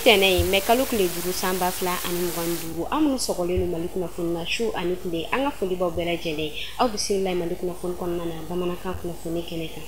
Tɛnɛ mɛ kalo tile 5 san 2025, aw minnu sɔgɔlen don Mali kunnafoni na su ani tile, an ka foli b'aw bɛɛ lajɛlen. Aw bisimila Mali kunnafoni kɔnɔna na, bamanankan kunnafoni kɛnɛ kan.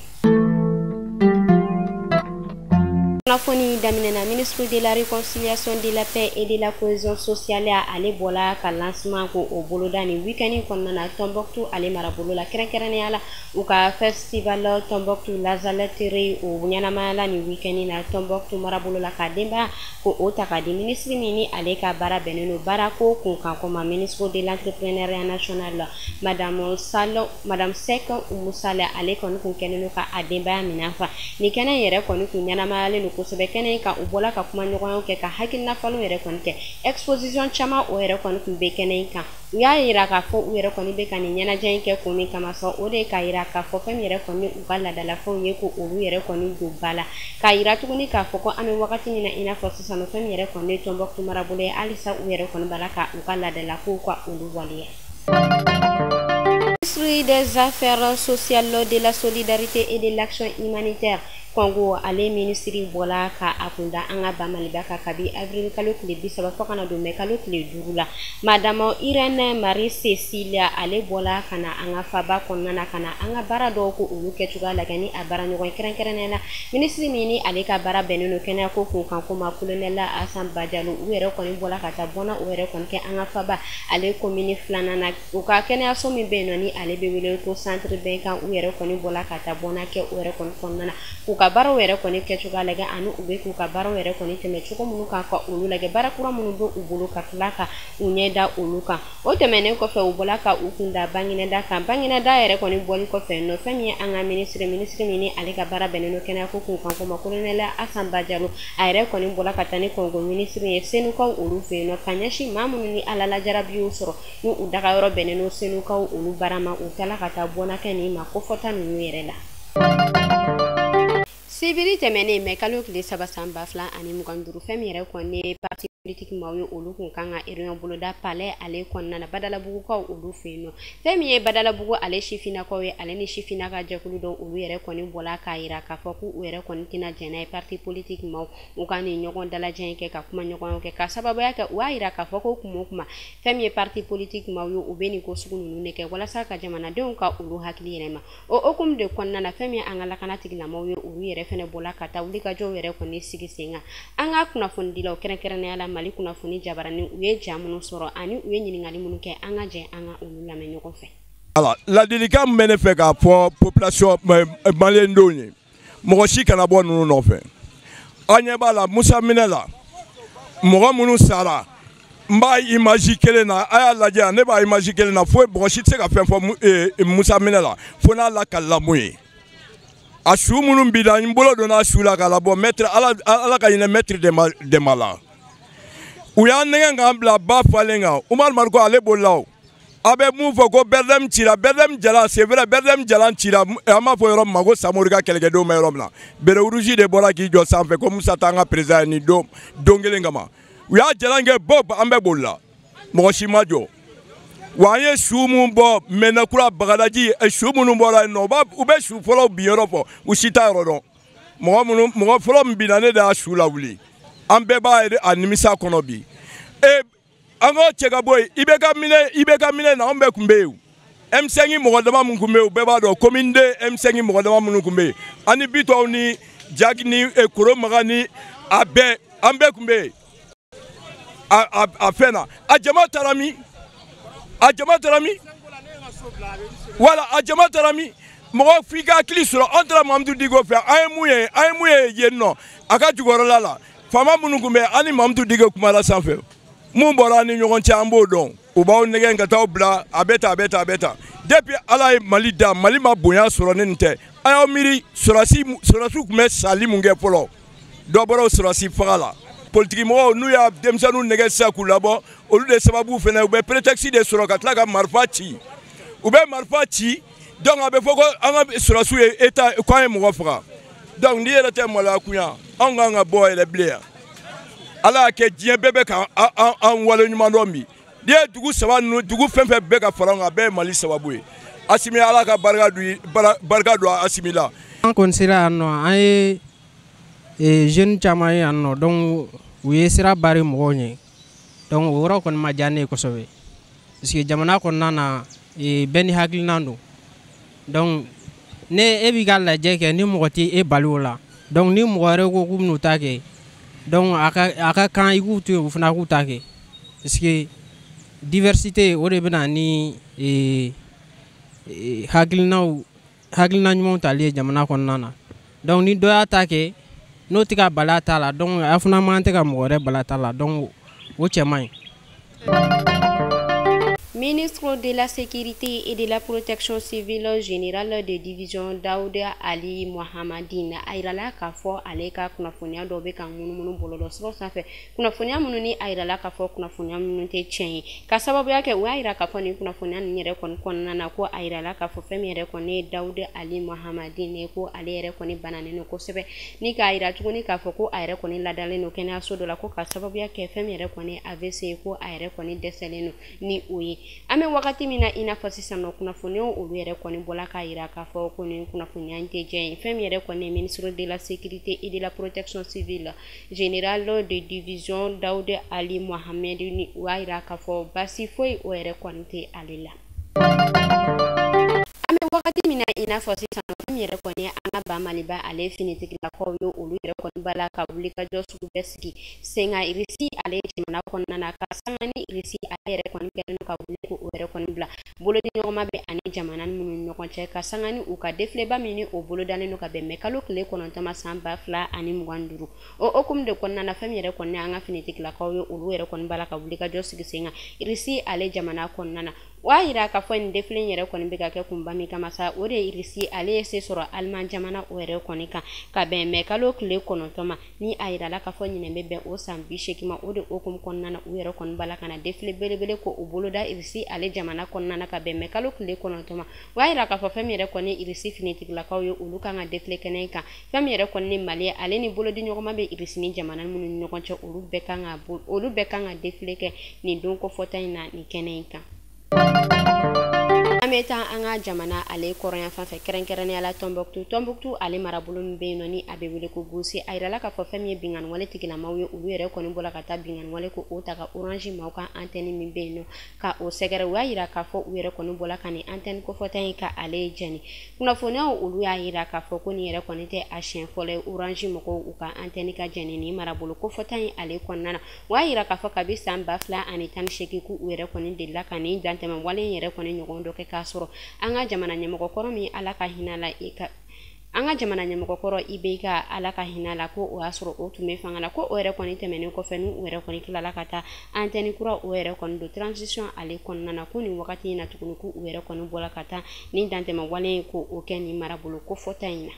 Kunnafoni daminɛna, ministre de la Réconciliation, de la Paix et de la Cohésion sociale, ale bɔla ka lancement ko o boloda ni week-end kɔnɔna na Tombouctou ale marabolo la, kɛrɛnkɛrɛnnenya la u ka festival Tombouctou Lazaletere, o ɲɛnamaya la ni week-end na Tombouctou marabolo la, ka denbaya ko o ta k'a di minisiri min ni ale ka baara bɛnnen don baarako kunkanko ma, ministre de l'Entrepreneuriat national, madame Salo, madame Seck Oumou Sall, ale kɔni kun kɛlen don ka a denbaya minɛ fa. Ni kɛnɛ yɛrɛ kɔni kun ɲɛnamayalen don kosɛbɛ. Kɛnɛ in kan, u bɔla ka kuma ɲɔgɔnyaw kɛ, ka hakilina falenw yɛrɛ kɔni kɛ. Exposition caman o yɛrɛ kɔni kun bɛ kɛnɛ in kan. U y'a yira k'a fɔ u yɛrɛ kɔni bɛ ka nin ɲɛnajɛ in kɛ kun min kama sɔn, o de ye k'a yira k'a fɔ fɛn min yɛrɛ kɔni u ka laadalafɛnw ye, ko olu yɛrɛ kɔni don ba la, k'a yira tuguni k'a fɔ ko an bɛ wagati min na i n'a fɔ sisan, fɛn min yɛrɛ kɔni ye Tombouctou marabolo ye, halisa u yɛrɛ kɔni b'a la ka u ka laadalakow ka olu waleya. Ministre des Affaires sociales, de la Solidarité et de l'Action humanitaire, Kɔngo ale minisiri bɔla ka a kunda an ka ba Maliba kan kabi avril kalo tile 30 fo kana don mɛ kalo tile 5 la. Madame Irène Marie Cecilia, ale bɔla ka na an ka faba kɔnɔna na, ka na an ka baara dɔw ko olu kɛcogoya lajɛ ni a baara ɲɔgɔn, kɛrɛnkɛrɛnnenya la minisiri min ni ale ka baara bɛnnen don kɛnɛya ko kunkan ko ma, colonel Asan Bajalo. U yɛrɛ kɔni bɔla ka taa bɔnna o yɛrɛ kɔni kɛ an ka faba ale commune filanan na, u ka kɛnɛyaso min bɛ yen nɔ ni ale bɛ wele ko centre Bɛnkan. U yɛrɛ kɔni bɔla ka taa bɔnna kɛ o yɛrɛ kɔni kɔnɔna na, k'u ka baaraw yɛrɛ kɔni kɛcogoya lajɛ, ani u bɛ k'u ka baaraw yɛrɛ kɔni tɛmɛ cogo minnu kan, ka olu lajɛ, baara kura minnu bɛ u bolo, ka tila ka u ɲɛ da olu kan. O tɛmɛnen kɔfɛ, u bɔla ka u kun da Banginɛda kan. Banginɛda yɛrɛ kɔni bɔli kɔfɛ nɔ, fɛn min ye an ka minisiri min ni ale ka baara bɛnnen don kɛnɛya ko kunkan ko ma, colonel Asan Bajalo, a yɛrɛ kɔni bɔla ka taa ni Kɔngo minisiri ye Senukaw olu fɛ yen nɔ, ka ɲɛsin maa minnu ni Ala lajarabi y'u sɔrɔ, n'u u dagayɔrɔ bɛnnen don Senukaw olu baara ma. U taala ka taa bɔnna kɛ nin ma kofɔta ninnu yɛrɛ la. Sibiri tɛmɛnen mɛ kalo tile 3 san 2025, fɛn min yɛrɛ kɔni ye parti politique maaw ye, olu kun kan ka réunion boloda palais ale kɔnɔna na, Badalabugukaw olu fɛ yen nɔ. Fɛn min ye Badalabugu ale sifinnakaw ye, ale ni sifinna ka jɛkulu dɔw, olu yɛrɛ kɔni bɔla k'a yira k'a fɔ k'u yɛrɛ kɔni tɛna jɛn n'a ye parti politique maaw u ka nin ɲɔgɔn dalajɛ in kɛ, ka kuma ɲɔgɔnyaw kɛ, ka sababuya kɛ u y'a yira k'a fɔ ko kuma o kuma, fɛn min ye parti politique maaw ye, u bɛ nin ko sugu ninnu de kɛ walasa ka jamanadenw ka olu hakili yɛlɛma. O hukumu de kɔnɔna na, fɛn min ye an ka lakana tigilamaaw ye, olu yɛrɛ fɛnɛ bɔla ka taa wulikajɔw yɛrɛ kɔni sigi sen kan. An ka kunnafonidilaw, kɛrɛnkɛrɛnnenya la Mali kunnafoni jabaranin, u ye ja minnu sɔrɔ ani u ye ɲininkali minnu kɛ, an ka jɛ an ka olu lamɛn ɲɔgɔn fɛ. Ala ladilikan min bɛ ne fɛ k'a fɔ population maliyɛndenw ye, mɔgɔ si kana bɔ ninnu nɔfɛ. An ɲɛ b'a la Musa minɛ la, mɔgɔ minnu sara, n b'a image kelen na, a y'a lajɛ, ne b'a image kelen na, foyi mɔgɔ si tɛ se ka fɛn fɔ Musa minɛ la fo n'a lakalila mun ye. A su minnu b'i la, n bolo donna a su la k'a labɔ, maître, Ala ka hinɛ maître Dɛmba la. U y'an nɛgɛn k'an bila ba falen kan. Umaru Mariko ale bolila o. A bɛ mun fɔ ko BRDM cira, BRDM jalan, c'est vrai, BRDM jalan cira, an b'a fɔ yɔrɔ min ma ko Samori ka kɛlɛkɛdenw bɛ yɔrɔ min na. Béret rouge de bɔra k'i jɔ sanfɛ ko Musa t'an ka président ye nin don don kelen kama. U y'a jalan kɛ bɔ, an bɛɛ bolila, mɔgɔ si ma jɔ. Wa an ye su mun bɔ Mɛnakura, Bagadaji, su minnu bɔra yen nɔ, u bɛ su fɔlɔw bin yɔrɔ fɔ, u si t'a yɔrɔ dɔn. Mɔgɔ minnu, mɔgɔ fɔlɔ min binna, ne de y'a su lawuli. An bɛɛ b'a a nimisa kɔnɔ bi. An k'o cɛ ka bɔ yen, i bɛ ka minɛ na, an bɛɛ tun bɛ yen. M5 mɔgɔ dama min tun bɛ yen, u bɛɛ b'a dɔn, commune 2 M5 mɔgɔ dama minnu tun bɛ yen, ani Bitɔnw ni Jaki ni Koro Maga ni a bɛɛ, an bɛɛ tun bɛ yen. A fɛn na, a jama taara min? A jama taara min? Wala a jama taara min? Mɔgɔ f'i ka hakili sɔrɔ. An taara Mamudu Diko fɛ, an ye mun ye? An ye mun ye yen nɔ? A ka jukɔrɔla la, faama minnu tun bɛ yen, an ni Mamudu Diko kumara sanfɛ. Mun bɔra an ni ɲɔgɔn cɛ, an b'o dɔn. U b'aw nɛgɛn ka t'aw bila, a bɛ tan, a bɛ tan, a bɛ tan. Depuis Ala ye Mali da, Mali ma bonya sɔrɔ ne nin tɛ. A y'aw miiri, sɔrɔdasiw tun bɛ sali mun kɛ fɔlɔ, dɔ bɔra o sɔrɔdasi faga la. Politiki mɔgɔw, n'u y'a denmisɛnninw nɛgɛ sisan k'u labɔ, olu de sababu fana, u bɛ prétexte de sɔrɔ ka tila ka marifa ci. U bɛ marifa ci, donc a bɛ fɔ ko an ka sɔrɔdasiw ye état ko an ye mɔgɔ faga. Donc n'i yɛrɛ tɛ maloya kun yan, anw kan ka bɔ yɛrɛ bilen yan. Ala y'a kɛ diɲɛ bɛɛ bɛ ka an wale ɲuman dɔn bi. N'i ye dugu saba ninnu, dugu fɛn fɛn bɛɛ ka fara an kan, a bɛɛ ye Mali sababu ye. Asimi, Ala ka barika don Asimi la. An kɔni sera yan nɔ, an ye jeune caman ye yan nɔ, donc U ye sira bari mɔgɔw ɲɛ. Donc o yɔrɔ kɔni ma diya ne ye kosɛbɛ, parce que jamana kɔnɔna na, bɛɛ ni hakilina don. Donc ne e b'i ka lajɛ kɛ, ni mɔgɔ tɛ e bali o la. Donc ni mɔgɔ wɛrɛ ko k'u bɛn'u ta kɛ, donc a ka kan i k'u to yen, u fana k'u ta kɛ, parce que diversité o de bɛ na ni hakilinaw, hakilina ɲumanw tali ye jamana kɔnɔna na. Donc ni dɔ y'a ta kɛ, n'o tɛ ka bali a ta la, donc a fana man tɛ ka mɔgɔ wɛrɛ bali a ta la, donc o cɛ man ɲi. Ministre de la Sécurité et de la Protection civile, général de division Daouda Ali Mohamedine, a yirala k'a fɔ ale ka kunnafoniya dɔw bɛ ka munumunu bɔlɔlɔsiraw sanfɛ, kunnafoniya minnu ni a yirala k'a fɔ kunnafoniya minnu tɛ tiɲɛ ye, ka sababuya kɛ u y'a yira k'a fɔ nin kunnafoniya ninnu yɛrɛ kɔni kɔnɔna na, ko a yirala k'a fɔ fɛn min yɛrɛ kɔni ye Daouda Ali Mohamedine ye, ko ale yɛrɛ kɔni bananen don kosɛbɛ, ni k'a yira tuguni k'a fɔ ko a yɛrɛ kɔni ladalen don kɛnɛyaso dɔ la, ko ka sababuya kɛ fɛn min yɛrɛ kɔni ye AVC, ko a yɛrɛ kɔni dɛsɛlen don ni o ye. An bɛ wagati min na i n'a fɔ sisan nɔ, kunnafoniyaw olu yɛrɛ kɔni bɔla k'a yira k'a fɔ ko nin kunnafoniya in tɛ diya ye. Fɛn min yɛrɛ kɔni ye ministre de la Sécurité et de la Protection civile, général de division Daouda Ali Mohamed, ni u y'a yira k'a fɔ basi foyi o yɛrɛ kɔni tɛ ale la. An bɛ wagati min na i n'a fɔ sisan, fɛn min yɛrɛ kɔni an ka ba Maliba ale finitigilakaw ye, olu yɛrɛ kɔni b'a la ka wulikajɔ sugu bɛɛ sigi sen kan Irisi ale jamana kɔnɔna na, ka sanga ni Irisi ale yɛrɛ kɔni kɛlen don ka wuli k'o yɛrɛ kɔni bila bolodiɲɔgɔnma bɛ ani jamana minnu ni ɲɔgɔn cɛ, ka sanga ni u ka défilé-ba min ni o bolodalen don ka bɛn mɛ kalo tile 9 ma san 2025. O hokumu de kɔnɔna na, fɛn min yɛrɛ kɔni an ka finitigilakaw ye, olu yɛrɛ kɔni b'a la ka wulikajɔ sigi sen kan Irisi ale jamana kɔnɔna na. O y'a yira k'a fɔ nin défilé in yɛrɛ kɔni bɛ ka kɛ kunba min kama sa, o de ye Irisi ale ye se sɔrɔ Aliman jamana o yɛrɛ kɔni kan ka bɛn mɛ kalo tile 9 ma, ni a yirala k'a fɔ ɲinɛ bɛ bɛn o san 80 ma. O de hokumu kɔnɔna na, u yɛrɛ kɔni b'a la ka na défilé belebele ko o boloda Irisi ale jamana kɔnɔna na ka bɛn mɛ kalo tile 9 ma. O y'a yira k'a fɔ fɛn min yɛrɛ kɔni Irisi finitigilakaw ye, olu kan ka défilé kɛnɛ kan. Fɛn min yɛrɛ kɔni ni Mali ale ni bolodiɲɔgɔnma bɛ Irisi ni jamana minnu ni ɲɔgɔn cɛ, olu bɛɛ kan ka défilé kɛ nin don kofɔta in na nin kɛnɛ in kan. An bɛ taa an ka jamana ale kɔrɔyan fan fɛ, kɛrɛnkɛrɛnnenya la Tɔnbɔkutu. Tɔnbɔkutu ale marabolo min bɛ yen nɔ ni a bɛ wele ko Gosi, a yirala k'a fɔ fɛn min ye binkanni wale tigilamaw ye, olu yɛrɛ kɔni bɔra ka taa binkanni wale ko o ta ka Orange maaw ka antenne min bɛ yen nɔ ka o sɛgɛrɛ. U y'a yira k'a fɔ u yɛrɛ kɔni bɔra ka nin antenne kofɔta in ka ale jɛni. Kunnafoniyaw olu y'a yira k'a fɔ ko nin yɛrɛ kɔni tɛ a siɲɛ fɔlɔ ye Orange mɔgɔw u ka antenne ka jɛni nin marabolo kofɔta in ale kɔnɔna na. U y'a yira k'a fɔ kabi san 2018 k'u yɛrɛ kɔni delila ka nin dantɛmɛ wale in yɛrɛ kɔni ɲɔgɔn dɔ kɛ k'a sɔrɔ an ka jamana ɲɛmɔgɔ kɔrɔ min Ala ka hinɛ la, i ka an ka jamana ɲɛmɔgɔ kɔrɔ IBK Ala ka hinɛ la, ko o y'a sɔrɔ o tun bɛ fanga la, ko o yɛrɛ kɔni tɛmɛnen kɔfɛ, n'u yɛrɛ kɔni tilala ka taa antenne kura o yɛrɛ kɔni don transition ale kɔnɔna na, ko nin wagati in na tuguni k'u yɛrɛ kɔni bɔra ka taa nin dantɛmɛ wale in ko o kɛ nin marabolo kofɔta in na.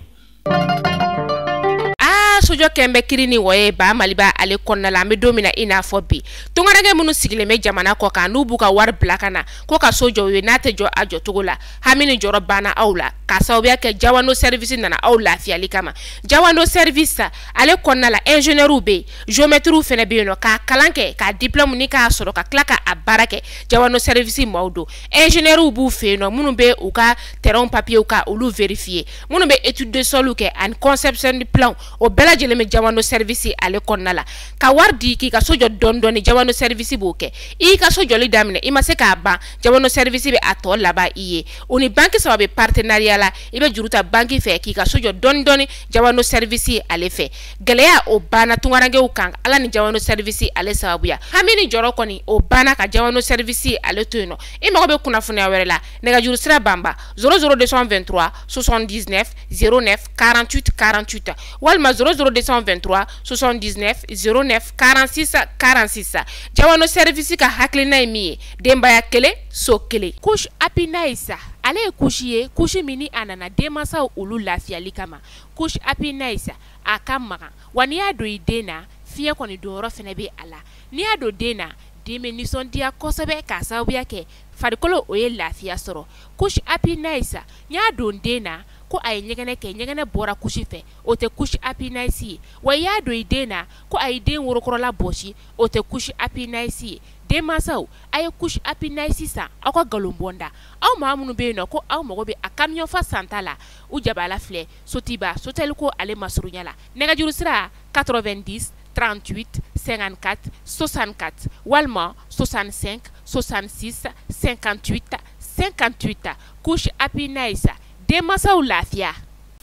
Sojɔ kɛn bɛ kiri ni wɔye ba Maliba ale kɔnɔna la. An bɛ don min na i n'a fɔ bi, tungaranke minnu sigilen bɛ jamana kɔ kan, n'u b'u ka wari bila ka na ko ka so jɔ u ye, n'a tɛ jɔ a jɔcogo la, hami ni jɔrɔ banna aw la, k'a sababuya kɛ Jawando Service nana aw lafiyali kama. Jawando Service ale kɔnɔna la, ingénieur bɛ yen, géomètre fana bɛ yen nɔ, k'a kalan kɛ, k'a diplôme ni k'a sɔrɔ ka tila k'a baara kɛ. Jawando Service maaw don, ingénieur b'u fɛ yen nɔ minnu bɛ u ka terrain papier ka olu vérifier, minnu bɛ étude de sol kɛ ani conception de plan, o bɛɛ lajɛlen bɛ Jawando Service ale kɔnɔna la. Ka wari di k'i ka so jɔ dɔɔni dɔɔni, Jawando Service b'o kɛ. I ka so jɔli daminɛ, i ma se k'a ban, Jawando Service bɛ a tɔ laban i ye. O ni banque saba bɛ partenariat la, i bɛ juru ta banque fɛ k'i ka so jɔ dɔɔni dɔɔni Jawando Service ale fɛ. Gɛlɛya o banna tungarankew kan Ala ni Jawando Service ale sababuya. Hami ni jɔrɔ kɔni o banna ka Jawando Service ale to yen nɔ. I mago bɛ kunnafoniya wɛrɛ la, nɛgɛjuru sira banba 00223 79 09 48 48 walima 00223 79 09 46 46. Jawando Service ka hakilina ye min ye, denbaya kelen so kelen. Couche Happy Nice ale ye couche ye, couche min ni a nana denmansaw olu lafiyali kama. Couche Happy Nice a ka magan, wa n'i y'a don i den na, fiɲɛ kɔni donyɔrɔ fana bɛ a la. N'i y'a don den na, den bɛ nisɔndiya kosɛbɛ k'a sababuya kɛ farikolo o ye lafiya sɔrɔ. Couche Happy Nice n y'a don den na ko a ye ɲɛgɛnɛ kɛ, ɲɛgɛnɛ bɔra couche fɛ, o tɛ couche Happy Nice ye. Wa i y'a don i den na ko a ye den worokɔrɔla bɔsi, o tɛ couche Happy Nice ye. Denmansaw a ye couche Happy Nice san aw ka nkalon bɔnda. Aw maa minnu bɛ yen nɔ ko aw mago bɛ a camion fa santa la, u jabala filɛ Sotiba Soteliko ale masurunya la. Nɛgɛjuru sira 90 38 54 64 walima 65 66 58 58. Couche Happy Nice, denmansaw lafiya.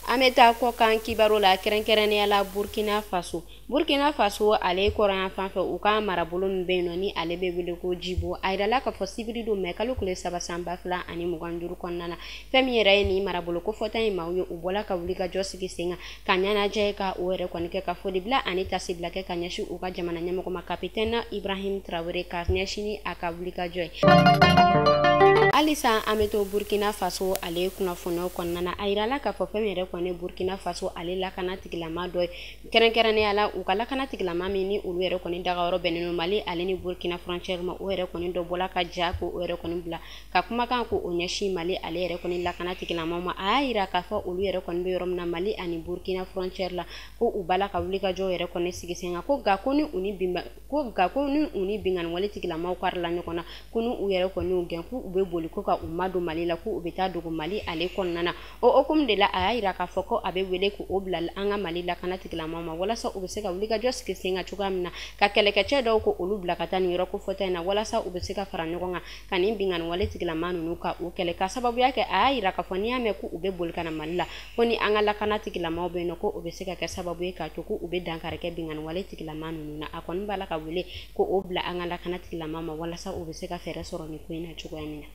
An bɛ taa kɔkan kibaru la, kɛrɛnkɛrɛnnenya la Burkina Faso. Burkina Faso ale kɔrɔyan fan fɛ, u ka marabolo min bɛ yen nɔ, ni ale bɛ wele ko Jibo, a yirala k'a fɔ sibiri don mɛ kalo tile 3 san 2025 kɔnɔna na, fɛn min yɛrɛ ye nin marabolo kofɔta in maaw ye, u bɔla ka wuli ka jɔ sigi sen kan ka ɲɛnajɛ ka o yɛrɛ kɔni kɛ, ka folibila ani tasibila kɛ ka ɲɛsin u ka jamana ɲɛmɔgɔ ma, kapitɛn Ibrahim Traoré, ka ɲɛsin ni a ka wuli ka jɔ ye. Halisa an bɛ to Burkina Faso ale kunnafoniyaw kɔnɔna na. A yirala k'a fɔ fɛn min yɛrɛ kɔni Burkina Faso ale lakana tigilama dɔ ye, kɛrɛnkɛrɛnnenya la u ka lakana tigilama min ni olu yɛrɛ kɔni dagayɔrɔ bɛnnen don Mali ale ni Burkina frontière ma, o yɛrɛ kɔni dɔ bɔla ka ja ko o yɛrɛ kɔni bila ka kumakan ko o ɲɛsin Mali ale yɛrɛ kɔni lakana tigilama ma. A y'a yira k'a fɔ olu yɛrɛ kɔni bɛ yɔrɔ min na Mali ani Burkina frontière la, ko u b'a la ka wuli ka jɔ yɛrɛ kɔni sigi sen kan, ko nka ko ni u ni binba ko nka ko ni u ni binkanni wale tigilamaw karila ɲɔgɔn na, ko ni u yɛrɛ kɔni y'u gɛn, k'u bɛ boli ko ka u madon Mali la, k'u bɛ taa dogo Mali ale kɔnɔna na. O hukumu de la, a y'a yira k'a fɔ ko a bɛ wele k'o bila an ka Mali lakana tigilamaw ma, walasa u bɛ se ka wuli ka jɔ sigi sen kan cogoya min na, ka kɛlɛkɛcɛ dɔw ko olu bila ka taa nin yɔrɔ kofɔta in na, walasa u bɛ se ka fara ɲɔgɔn kan ka nin binkanni wale tigilama ninnu ka u kɛlɛ. Ka sababuya kɛ, a y'a yira k'a fɔ n'i y'a mɛn k'u bɛ boli ka na Mali la, ko ni an ka lakana tigilamaw bɛ yen nɔ, ko o bɛ se ka kɛ sababu ye k'a to ko u bɛ dankari kɛ binkanni wale tigilama ninnu na. A kɔni b'a la ka wele ko o bila an ka lakana tigilama ma, walasa u bɛ se ka fɛɛrɛ sɔrɔ nin ko in na cogoya min na.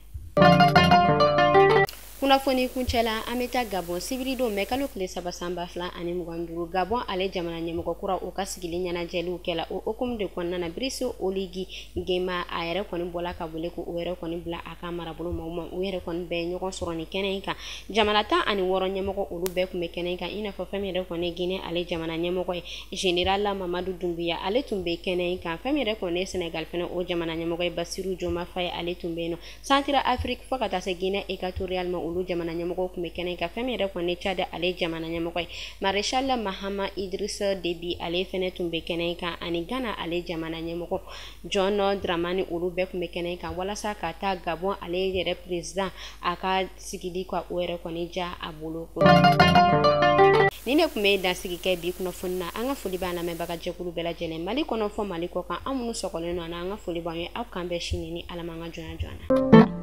Kunnafoni kuncɛ la, an bɛ taa Gabon. Sibiri don mɛ kalo tile 3 san 2025, Gabon ale jamana ɲɛmɔgɔ kura, o ka sigili ɲɛnajɛliw kɛla. O hukumu de kɔnɔna na, Brice Oligui Nguema, a yɛrɛ kɔni bɔla ka wele ko o yɛrɛ kɔni bila a ka marabolo maaw ma. U yɛrɛ kɔni bɛɛ ɲɔgɔn sɔrɔ nin kɛnɛ in kan. Jamana 16 ɲɛmɔgɔ, olu bɛɛ tun bɛ kɛnɛ in kan, i n'a fɔ fɛn min yɛrɛ kɔni Guinée ale jamana ɲɛmɔgɔ ye, général Mamadu Doumbouya, ale tun bɛ kɛnɛ in kan. Fɛn min yɛrɛ kɔni Sénégal fɛnɛ, o jamana ɲɛmɔgɔ ye, Bassirou Diomaye Faye, ale tun bɛ yen nɔ. Centrafrique fo ka taa se Guinée équatoriale ma, olu jamana ɲɛmɔgɔw tun bɛ kɛnɛ kan. Fɛn min yɛrɛ kɔni Tchad ale jamana ɲɛmɔgɔ ye, Maréchal Mahama Idriss Déby, ale fɛnɛ tun bɛ kɛnɛ kan, ani Ghana ale jamana ɲɛmɔgɔ John Dramani, olu bɛɛ tun bɛ kɛnɛ kan, walasa ka taa Gabon ale yɛrɛ président a ka sigili ka o yɛrɛ kɔni ja a bolo. Ni ne tun bɛ dansigi kɛ bi kunnafoni na. An ka foli b'an lamɛnbaga jɛkulu bɛɛ lajɛlen, Mali kɔnɔ fɔ Mali kɔ kan, an minnu sɔgɔlen don, an ka foli b'an ye. Aw kan bɛn sini ni Ala m'an ka jɔnya jɔ an na.